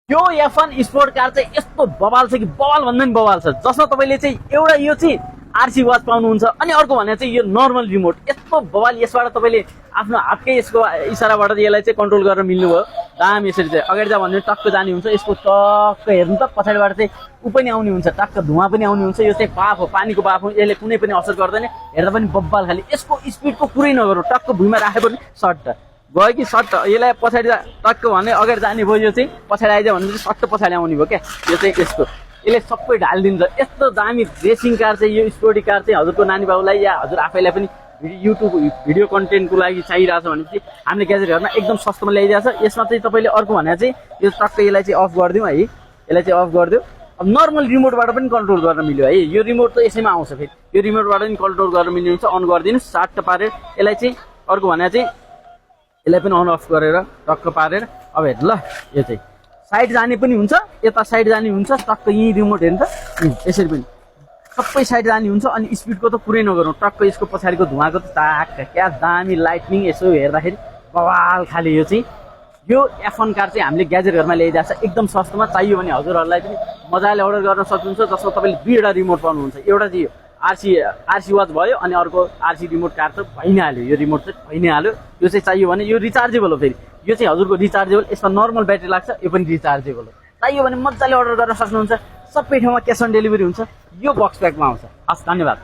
यो F1 sport car चाहिँ यस्तो बवाल छ कि बवाल भन्दा पनि बवाल छ, जसमा तपाईँले चाहिँ एउटा यो चाहिँ आरसी वाच पाउनुहुन्छ अनि अर्को भने चाहिँ यो नर्मल रिमोट। यस्तो बवाल, यसबाट तपाईँले आफ्नो हातकै यसको इसाराबाट यसलाई चाहिँ कन्ट्रोल गरेर मिल्नुभयो। दाम यसरी चाहिँ अगाडि जा भन्ने टक्क जाने हुन्छ, यसको टक्क हेर्नु त पछाडिबाट चाहिँ ऊ पनि आउने हुन्छ, टक्क धुवा पनि आउने हुन्छ। यो चाहिँ बाफ हो, पानीको बाफ हो, यसले कुनै पनि असर गर्दैन, हेर्दा पनि बब्बाल खाली। यसको स्पिडको कुरै नगरौँ, टक्क भुइँमा राखे पनि सट्ट गयो कि सट्ट यसलाई पछाडि टक्क भने अगाडि जाने भयो, यो चाहिँ पछाडि आइदियो भने चाहिँ सट्ट पछाडि आउने भयो क्या। यो चाहिँ यसको यसले सबै ढालिदिन्छ। यस्तो दामी रेसिङ कार चाहिँ, यो स्पोर्टी कार चाहिँ हजुरको नानी बाबुलाई या हजुर आफैलाई पनि युट्युब भिडियो कन्टेन्टको लागि चाहिरहेछ भनेपछि हामीले ग्याजेट घरमा एकदम सस्तोमा ल्याइदिएको छ। यसमा चाहिँ तपाईँले अर्को भने चाहिँ यो टक्क यसलाई चाहिँ अफ गरिदिउँ है, यसलाई चाहिँ अफ गरिदिउँ। अब नर्मल रिमोटबाट पनि कन्ट्रोल गर्न मिल्यो है, यो रिमोट त यसैमा आउँछ, फेरि यो रिमोटबाट पनि कन्ट्रोल गर्न मिल्ने हुन्छ। अन गरिदिनु साट पारेर यसलाई चाहिँ, अर्को भने चाहिँ यसलाई पनि अन अफ गरेर टक्क पारेर अब हेर्नु ल, यो चाहिँ साइड जाने पनि हुन्छ, यता साइड जाने हुन्छ, टक्क यहीँ रिमोट हेर्नु त यसरी पनि सबै साइड जाने हुन्छ। अनि स्पिडको त कुरै नगरौँ, टक्क यसको पछाडिको धुवाको त टाक्क क्या दामी लाइटनिङ, यसो हेर्दाखेरि बवाल खाले। यो चाहिँ यो F1 कार चाहिँ हामीले ग्याजेट घरमा ल्याइदिएको छ एकदम सस्तोमा। चाहियो भने हजुरहरूलाई पनि मजाले अर्डर गर्न सक्नुहुन्छ, जसमा तपाईँले दुईवटा रिमोट पाउनुहुन्छ। एउटा चाहिँ आरसी वाच भयो अनि अर्को आरसी रिमोट कार त भइ नै हाल्यो, यो रिमोट चाहिँ भइ नै हाल्यो। यो चाहिँ चाहियो भने यो रिचार्जेबल हो, फेरि यो चाहिँ हजुरको रिचार्जेबल, यसमा नर्मल ब्याट्री लाग्छ, यो पनि रिचार्जेबल हो। चाहियो भने मजाले अर्डर गर्न सक्नुहुन्छ। सबै ठाउँमा क्यास अन डेलिभरी हुन्छ। यो बक्स प्याकमा आउँछ। हस्, धन्यवाद।